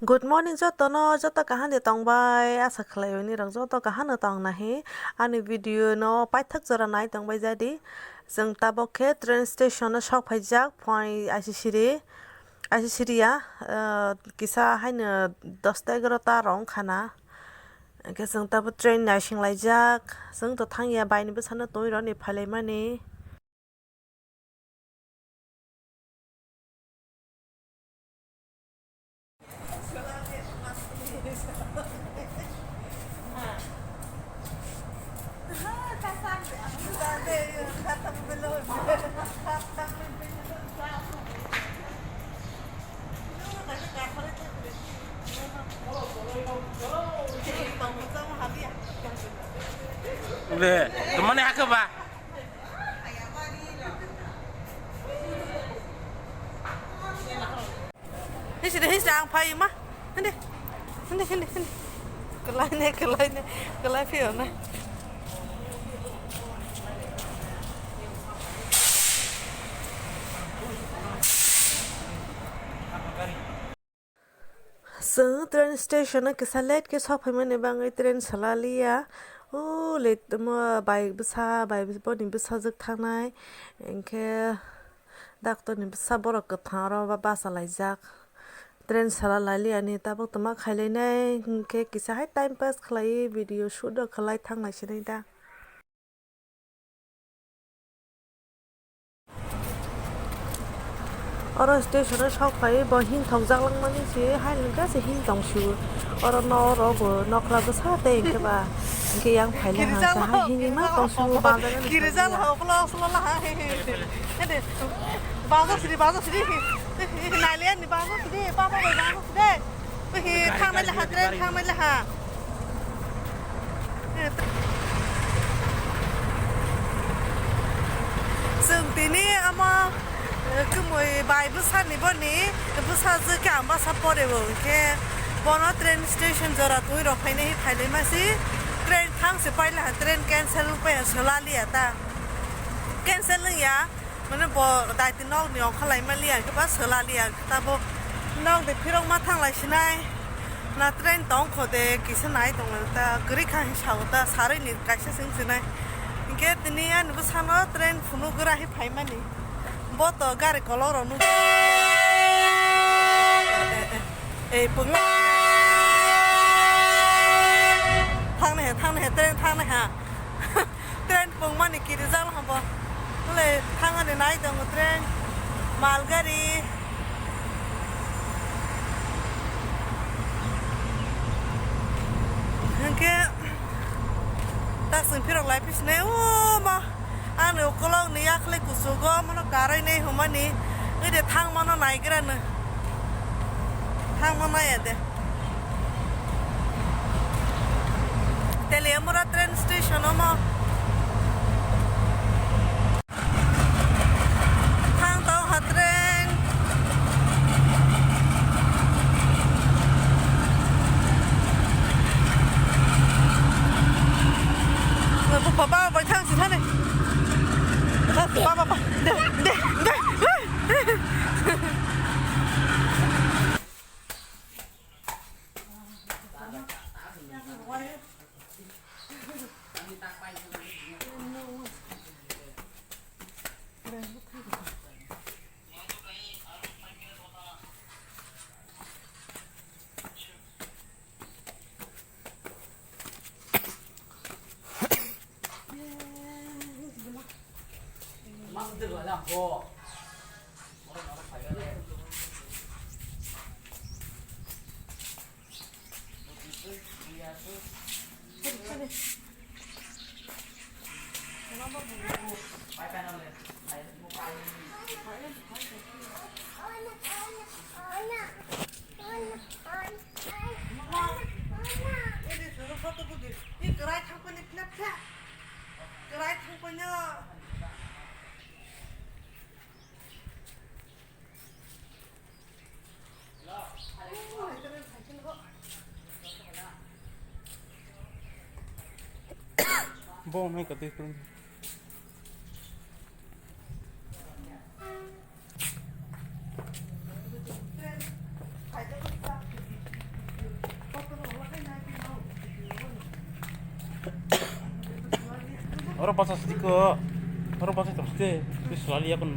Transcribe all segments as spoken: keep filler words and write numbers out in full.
Good morning jotono, joto kaham de tongbai? Asa khlai nirok joto kaham no tong nahi. Ani video no paithak jora nai tongbai jadi. Chwng tabok khe train station o sok phaijak, phai aisisiri, aisisiri ya, ah, kisa haino dosta egarota rok wngkha na. Hwnkhe chwng tabok train naising laijak. Chwng to thang ya, bai ni bwsano twi rw ni phai lai mani. Ule, kemana ya ke ba? Hei sini, hei sini, ang phai ma. Hindi, hindi, hindi, hindi. Kelai ne, kelai ne, kelai phio na. Chwng train station o kisa late khe sok phaimani bagwi train swlaliya. O late mo bai bwsa, bai boni bwsajwk thangnai. Hinkhe doctor ni bwsa borok kwthang oro ba-, bachalaijak. Train swlaliya ni tabuk twma khailainai. Hinkhe kisa hai time pass khlaiwi video shoot rok khlai thangnai sinai da. Oro station o sok phai bo himthok jak langmani se, hai hwnkhe se himtong su. Oro no, oro bo nokla bwsa tei hwnkhe ba, hwnkhe yang phai le ha, kisa hai himwi ma tong su, bazar ani kiri jal ha, oklo, oklo la ha, he, he, he. He de, bazar sidi, bazar sidi, he, he, he, naile ani bazar sidi, papa bai bazar sidi. Uhi, thangmai laha, train thangmai laha. Chwng tini omo, eh, kwmwi bai bwsani boni bwsajwk khe ang basa pore bo, hwnkhe bono train station jora twi rok phainai, phailai masi train thang se pai laha, train cancel wngpai swlaliya ta, cancel wngya. Mane bo daiti nok ni ongkha lai maliya, hwnkhe ba swlaliya, hwnkhe tabuk nok de phirok ma thanglai sinai. Na train tong kho de, kisa nai tong lai ta, kwrwi kha hin sao ta, sarwi ni kaisa sing sinai. Hwnkhe tini ani bwsano train phunuk gra hi phaimani. Bo to gari kolok rok nuk. Ei, pung. Thang nai ha, thang nai ha, train thang nai ha. Train pungmani kirijak no bo. Hwnle thangani nai tongo train, malgari. Hwnkhe tak chwng phirok lai phi sinai, o ma, ani ukolog ni yakhli kuchugo mono karwi nai hwnmani, ede thangmano naigra no. Thangma maya de. Teliamura train station omo. Thang tong ha train. Baba bai thang si thani. Baba, baba. De, de, de. Bo nai ka twi kwrwng. Oro basa sidi ko. Oro basa tong sidi. Bis lali yakon.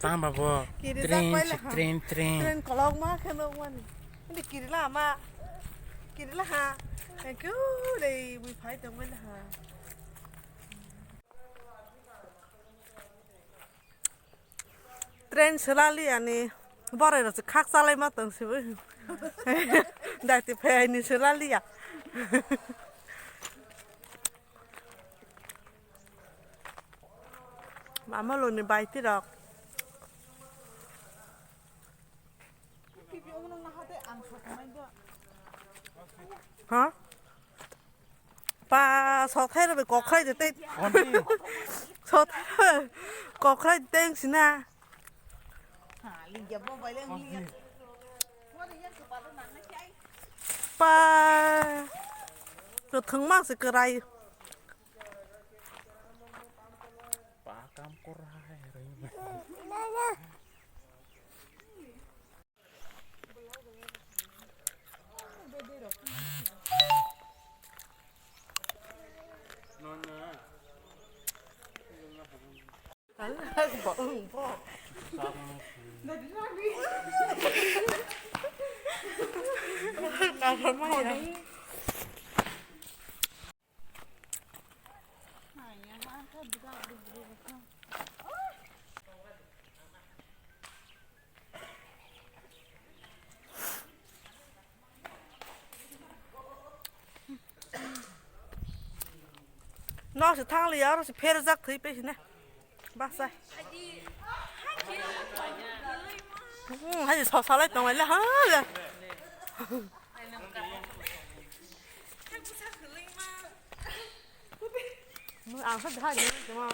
Tang ba bo. Kiri train, jak pai si laha. Train, train. Train kolok ma khe nuk mani. Hindi kiri la ma. Kiri la ha. Thank you. Dei, wi phai tong bai la ha. Train selali ani. Borai rok khak chalai ma tong si wi. Dai ti phai ni selali ya. Mama loni bai tirok. Ha? Pa, sothai rok kokrai de tei. Sothai kokrai de tei sina. Pa, kwthwng mang se kwrai. Pa kam kor hai ring. No se thang liya, oro se pherjak thwi pe sine. Basa. Hmm, hai so salai tong le ha le. Ang sa dha ni tong.